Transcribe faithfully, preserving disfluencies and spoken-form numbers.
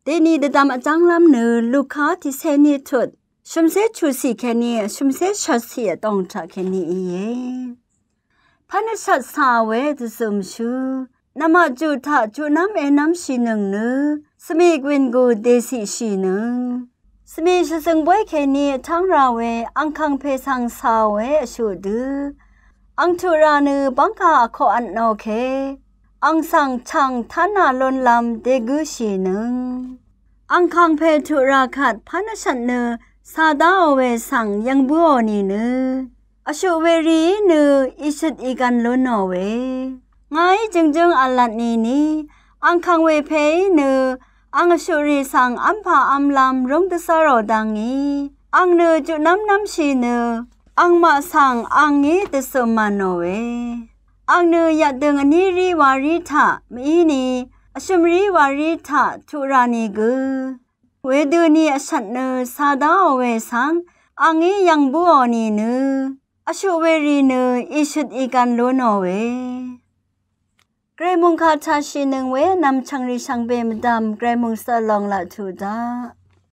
Deni dvdvm vjv́nglv́m nø Luka tiqcé ní tut shø̀mcé chuqciq kèní shø̀mcé shvtciq vdòng taq kèní íe. Pv́n vshvt cà we dvzø̀mshú, nvmaq juq taq juqnv́m ènv́mshìnøng nø svmi gwìn gù dèciqshìnøng, svmi shvzøng bóy kèní vtv́ng ra we angkàngpè svng cà we vshuq dø ang tuq rà nø bv́ngkà vkoqvtnò ke ang svng chv̀ng tv́nà lúnlv́m dègǿshìnøng. Angkàngpè tuq rà kvt pv́n vshvt nø cà dáò we svng yv̀ng bǿò nìnø vshuq werìí nø ìshøt ìgv̀n lúnò we, ngàí jø̀ngjøng v̀lvt nìni angkàng wepèí nø ang vshuqrì svng v́mpà v́mlv́m rúng dvzv́rò dvngí ang nø juqnv́mnv́mshì nø angmaq svng angí dvcø̀m mànò we, ang nø yadøng vní rí warí taq mvíni vshø̀m rí warí taq tuq rà nìgø wedøni vshvt nø cà dáò we svng angí yv̀ng bǿò nìnø vshuq werì nø ìshøt ìgv̀n lúnò we. Gvray mòngkà taqshìnøng we vnvm chv̀ngrì shvngbe mvdv̀m Gvray mòngsø lòng laq tuq daq.